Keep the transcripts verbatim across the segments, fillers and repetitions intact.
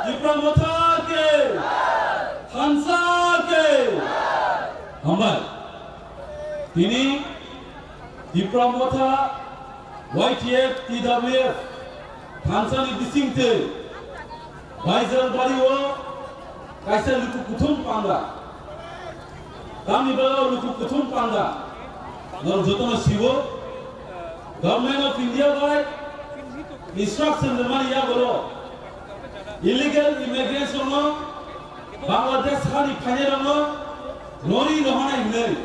Tipra Motha ke! Thansa ke! Hambai. Tini Tipra Motha, Y T F, T W F, thansa ni bisingtwi Baijalbari o kaisa luku kuthum panda. Tamni bagwi luku kuthum panda. Norok jotono siwo, Government of India bai instruction rwmani yagulo illegal immigrants rokno, Bangladesh hani phainairokno nori rohonai hinwi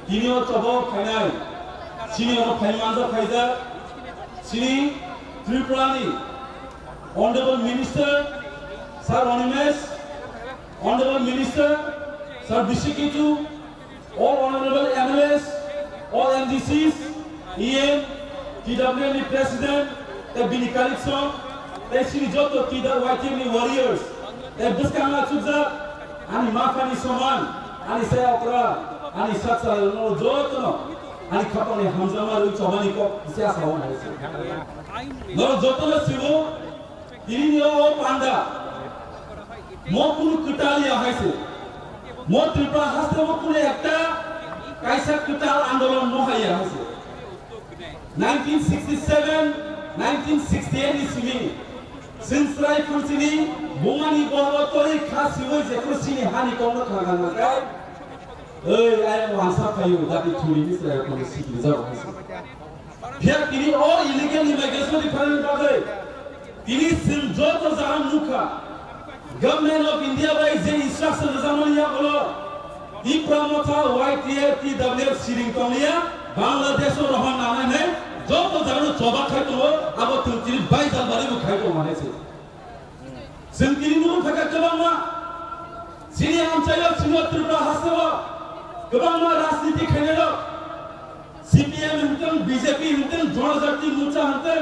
tini o choba o phainai. Chini oro phai manjak phaijak chini Tripura ni Honorable Minister Sir Animesh, Honorable Minister Sir Bishik Kichu, all honorable M L As, all M D Cs, E M, T W F ni President, tei bini colleagues rok, tei chini joto T W Y T F ni warriors, tei bwskango achukjak ani maphani soman, ani saya okra, ani sak salai rokno jotono ani khapangni hamjakma rwi chobani kok se asa o hai se. Norok jotono sibo, tini ni o panda. Mo kunu kwtal ya hai se. Mo Tripura haste mo kunu ekta kaisa kwtal andolon mo hai ya hai se. Nineteen sixty-seven, nineteen sixty-eight ni simi Sinsrai Phansini bumani bohoro tori kha siwi jephru sini hani kongno khna khna kai. Ei, ayang wansa phayu, dati thuri ni srai kono sikri jabo hai se. Phiya tini o illegal immigration ni phaini bagwi tini chwng joto jaga nukha. Government of India bai je instruction rwjakmani yagulo Tipra Motha, Y T F, T W F siring tongliya, Bangladesh o rohon nanai hinwi joto jaga no choba khai tongo, abo chwng tini Baijalbari bo khai tongo hinwi se. Chwng tini nukung kha kwbangma chini amchaio, chini Tripura hasteo kwbangma rajniti khainairok, C P M hwnkhe, B J P hwnkhe, Janajati Morcha hwnkhe,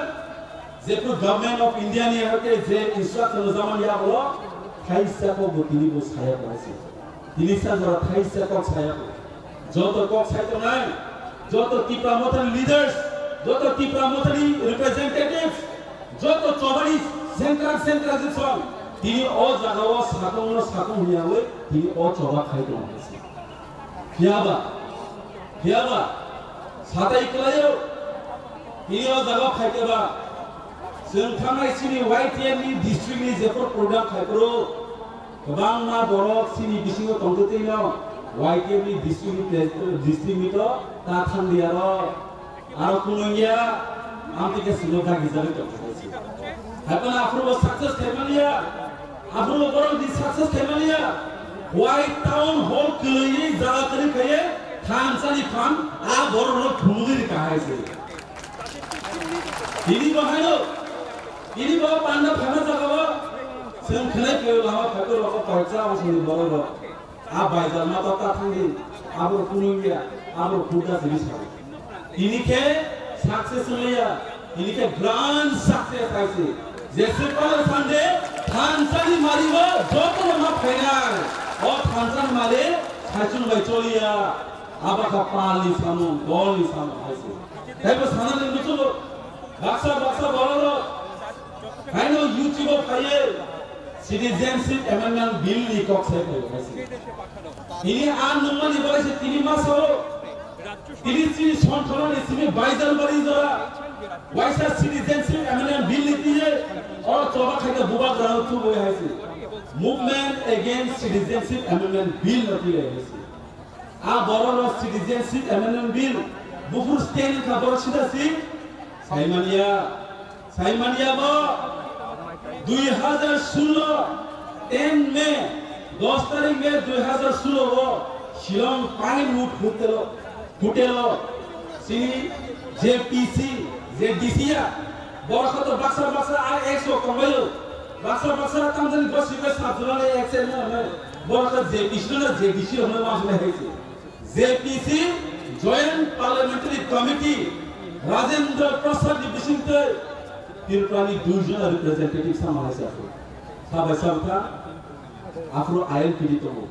jephru Government of India ni hake je instruction rwjakmani yagulo thaisa kokbo tini bo saya kwlaisi. Tini sa jora thaisa kok saya kwlai. Joto kok sai tongnai, joto Tipra Mothani leaders, joto Tipra Mothani representatives, joto chobani central central section, tini o jagao sakongno sakong hwnyawi tini o choba khai tongo. Phiyaba, phiyaba, satai kwlaio, tini o jagao phaikhe ba, chwng thangnai chini Y T F ni district ni jephru program khaiphuru, kwbangma borok chini bisingo tongtwtwino Y T F ni district ni pres-, district ni to ta thangdi aro, aro kunungya, amtwi khe chwngno dagi jagwi tongthoknai se. Haiphano aphuru bo success khaimaliya, aphuru bo borok di success khaimaliya, White Town Hall kwlwiwi jaga kwrwi khaiwi thansa ni phan a borok rok phunugwi rwkha hai se. Tini bo haino, tini bo panda phaima jagao chwng khwnai phaiwi lama phaiwi rokho koyoksa bosongni borok rok. A Baijalma to ta thangdi, abo kunungya, abo khurda simi sao. Tini khe success wngya, tini khe grand success hai se. Jese palo sande, thansa ni mari bo joto no ma phainai. O thansa ni mari saichung bai choliya. Abo kha pal ni samung, dol ni samung hai se. Tei bo sana ni muchungo baksa baksa borok rok haino YouTube o phaiwi Citizenship Amendment Bill ni kok sai phaiwi hai se. Tini a nungmani bagwi se tini ma sao. Tini chini sonthorani simi Baijalbari jora waisa Citizenship Amendment Bill ni twiwi o choba khaikhe bubagrano tubui hai se. Movement Against Citizenship Amendment Bill no twiwi hai se. A borok rok Citizenship Amendment Bill buphur stand wngkha borok sida si saimanya, saimanya bo dui hazar sullo ten May, dos tarik May dui hazar sullo o Shillong Pinewood Hotel o, hotel o chini J P C, J D C ya borok to baksa baksa a X o tongbaio, baksa baksa tamjani bosi bai sabjulani X M no hwnwi borok J P C no J D C hwnwi ma hwnwi hai se. J P C, Joint Parliamentary Committee, Rajendra Prasad ni bisingtwi Tripura ni dui jona representative sama hai se aphuru. Sabai sabkha, aphuru I N P D tongo.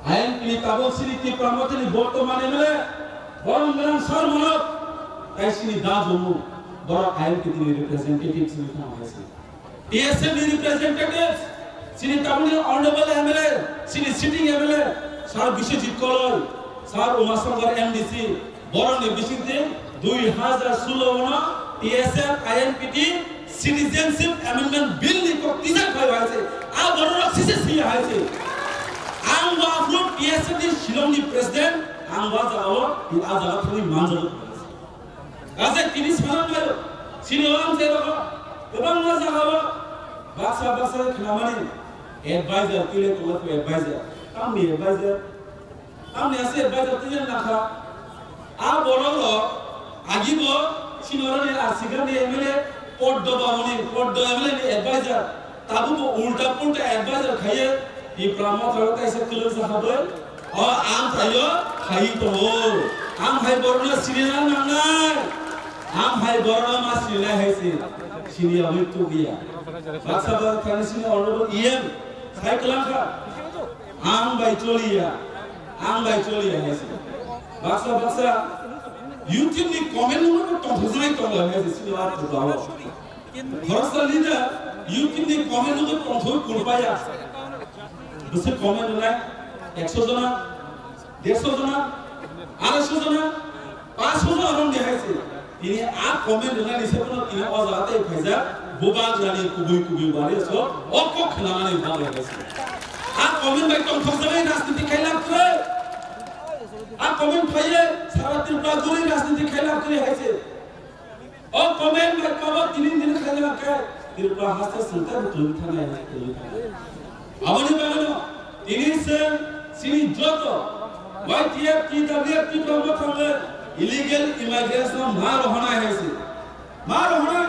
I N P D tabuk sini Tripura Motha ni bortoman M L A, borom gwnang sar manok, tai sini da jomu, borok I N P D ni representative sini tamo hai se. T S F ni representatives, Chini tabukni honorable M L A, chini sitting M L A, Sir Biswajit Koloi, Sir Uma Shankar M D C, borokni bisingtwi dui hazar solo no T S F I N P T Citizenship Amendment Bill ni kok tijak phai hai se. A borok sise si hai se. Ang bo aphuru T S F ni Shillong ni president, ang bo a jaga o, a jaga thangwi manjak. Kaisa tini sana mayo, sini orang saya rokok, kebang masa hawa, baksa baksa kenamani, advisor, tile tuwa tu advisor, tamni advisor, tamni ase advisor tu yang nakha, a borok rok, agi bo, sini orang ni arsigan ni M L A, poddo bamoni, poddo M L A ni advisor, Tabuk bo ulta pulta advisor khaiye, Tipra Motha o kaisa kwlwng sa habwi, o ang thaio khai tongo. Ang hai borokno sinina nangnai. Ang hai borokno ma sininai hai se. Sini abwi tubiya. Baksa ba thani sini honorable E M sai kwlangkha. Ang bai choliya. Ang bai choliya hai se. Baksa baksa YouTube ni comment no tongthoknai tongo hai se sini a tuba o. Khoroksa leader, YouTube ni comment no tongthok kurpaya. Bwswk comment rwnai, ekso jona, derso jona, araisho jona, panchsho jona rwng de hai se. Tini a comment rwnai ni sebano tini o jaga tei phaijak, bubagrani kubui kubui bari so, o kok khwnamani bagwi hai se. A comment bai tongthokjagwi rajniti khailak kwrwi. A comment phaiye sara Tripura guri rajniti khailak kwrwi hai se. O comment bai kabo tini din khaina khe Tripura haste sengkar twi thanai, twi thanai. Aboni bagwino tini se sini joto Y T F, T W F, Tripura Motha illegal immigrants no ma rohonai hai se. Ma rohonai.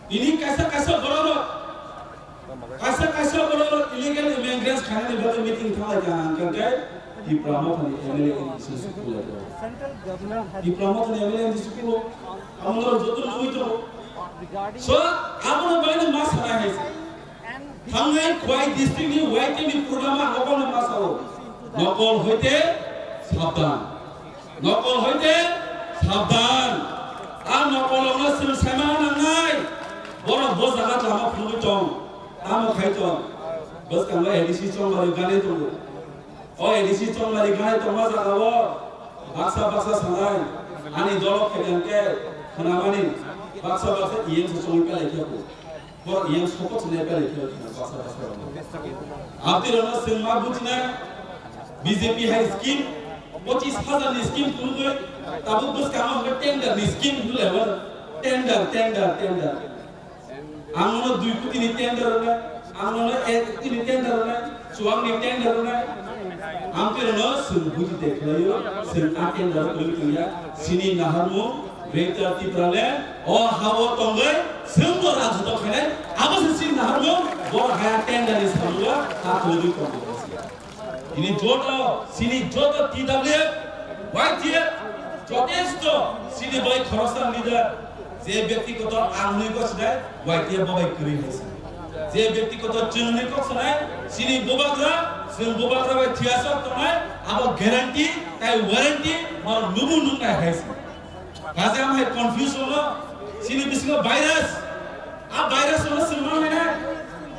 Tini kaisa kaisa borok Kaisa kaisa borok illegal immigrants khainani bagwi meeting thanglai kha hwnkhe Tipra Mothani M L A M D C sukul lai kha. Tipra Mothani M L A M D C sukul amoro joto nugwi tongo. So abono bagwi ma sanai hai se. Thangnai Khwai district ni Y T ni program a abono ma sao. Nokol hoite sabdan. Nokol hoite sabdan. A nokolokno chwng saima nangnai. Borok bo jaga lama phunugwi tong. Tamo khai tong. Bwskango A D C chongmari ganai tongo. O A D C chongmari ganai tongma jagao baksa baksa sanai. Ani dolo khaikha khe khwnamani baksa baksa E M se chongwi pelai khe bo. Borok yang sokot sinai belai khe basa basa rok. Abdi rok no chwng ma bujinai B J P hai scheme, pochis hajar ni scheme phunugwi tabuk bwskango hwnkhe tender ni scheme hwnwi lai mano. Tender, tender, tender. Ang nono dui koti ni tender rwnai, ang nono ek koti ni tender rwnai, chuang ni tender rwnai. Abdi rok no chwng buji de khlaio, chwng a tender rok tongwi tongya, sini naharmung, Greater Tipraland o ha-o tongwi chwngbo rajotw khainai, abo se chini naharmung, bo haya tender ni samungbo ha tongwi tongo. Tini joto, chini joto T W F, Y T F, jotesto chini bai khoroksa leader, je byaktigoto ang hwnwi gochinai, Y T F bo bai kwrwi hai se. Je byaktigoto chwng hwnwi kok sanai, chini bubagra, chwng bubagra bai thwiya sok tongnai, abo guarantee, tai warranty, norok nubu nuknai hai se. Kaisa ang hai confuse wngno, chini bisingo virus, a virus wngno chwng ma hwnwi nai.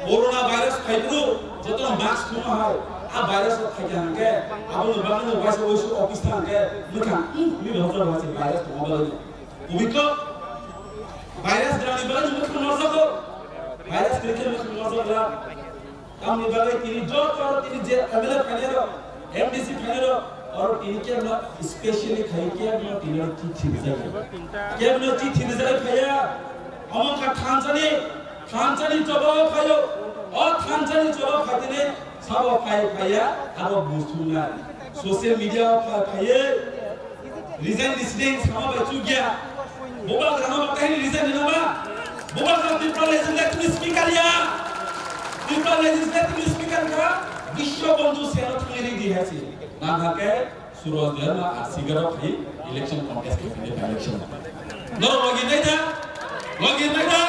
Corona virus phai phuru jotono mask thumma hai, a virus rok phaikha hwnkhe, aboni bagwino waisa waisa office thang khe mwkhang, hmm, hwnwi rohorjak hai se virus tongma bagwino. Kubui kok, virus gwnangni bagwino mwkhang norjago, virus kwrwi khe mwkhang norjak glak. Tamni bagwi tini joto tini je M L A phainai rok, M D C phainai rok, oro tini kebno specially khai kebno tini chithi rijak. Kebno chithi rijak phaiya, omo wngkha thansani, thansani choba o phaio, o thansani choba phaitini sabo phai phaiya, abo buthumnai. Social media o phai phaiye, Resign ni side sama bai chukya. Bubagra no makai ni resign ni nama. Bubagra Tripura legislative ni speaker ya. Tripura legislative ni speaker ka Biswa Bandhu Sena thangri di hai si. Nang hake Suraj Debbarma ar Sigarok hi election contest ke pinde election. No logi nai da. Logi nai da.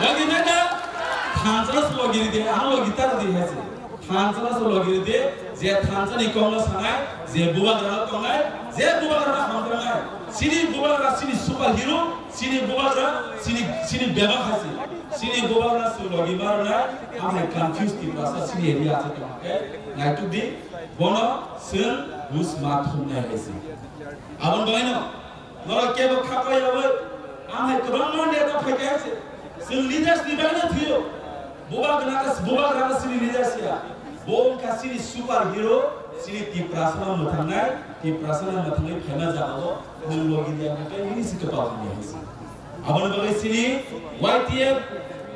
Logi nai da. Thansa logi de, ano logi tar di hai si. Thansa no logi de, je thansa ni kok no sanai, je bubagra no tongnai, je bubagra no hamjaknai. Chini bubagra chini super hero, chini bubagra chini, chini bebak hai se. Chini bubagra chwng logi ma rwnai, amhai confuse Tiprasa chini area se tongkhe, naituk di, bono chwng bus ma thumnai hai se. Aboni bagwino, norok kebo kha pai yawi, amhai kwbangma neta phai kha se. Chwng leaders ni bagwino thwiyo. Bubagra ka, bubagra ka chini leaders ya. Bo wngkha chini super hero, chini Tiprasa no mwthangnai, Tiprasa no mwthangnai phaima jagao, nwng logi ya khe nini se kwpal hamya hai se. Aboni bagwi chini Y T F,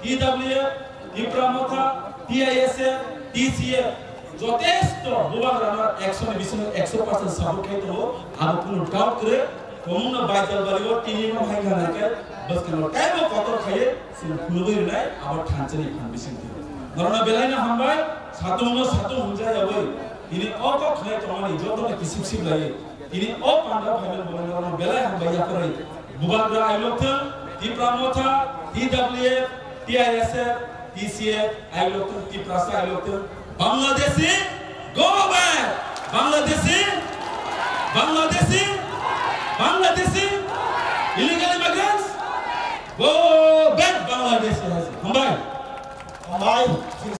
T W F, Tipra Motha, T I S F, T C F, jotesto bubagrano ekso ni bisingo ekso percent support khai tongo, abo kunu doubt kwrwi. Kwmungno baijal baligo tini no hai kha nai khe bwskango taibo kotor khaiwi chwng phunugwi rwnai abo thansa ni phan bising twi. Norokno belai no hambai, satung no satung hwnjak yawi tini o kok khnai tongmani jotono kisip sip laiwi. Tini o pandra phaimani borok norokno belai hambai yakarwi. Bubagra ailok thung, Tipra Motha, T W F, T I S F, T C F, ailok thung, Tiprasa ailok thung. Bangladeshi, go back! Bangladeshi, Bangladeshi, Bangladeshi, illegal immigrants, go back Bangladeshi. Hambai. Hambai.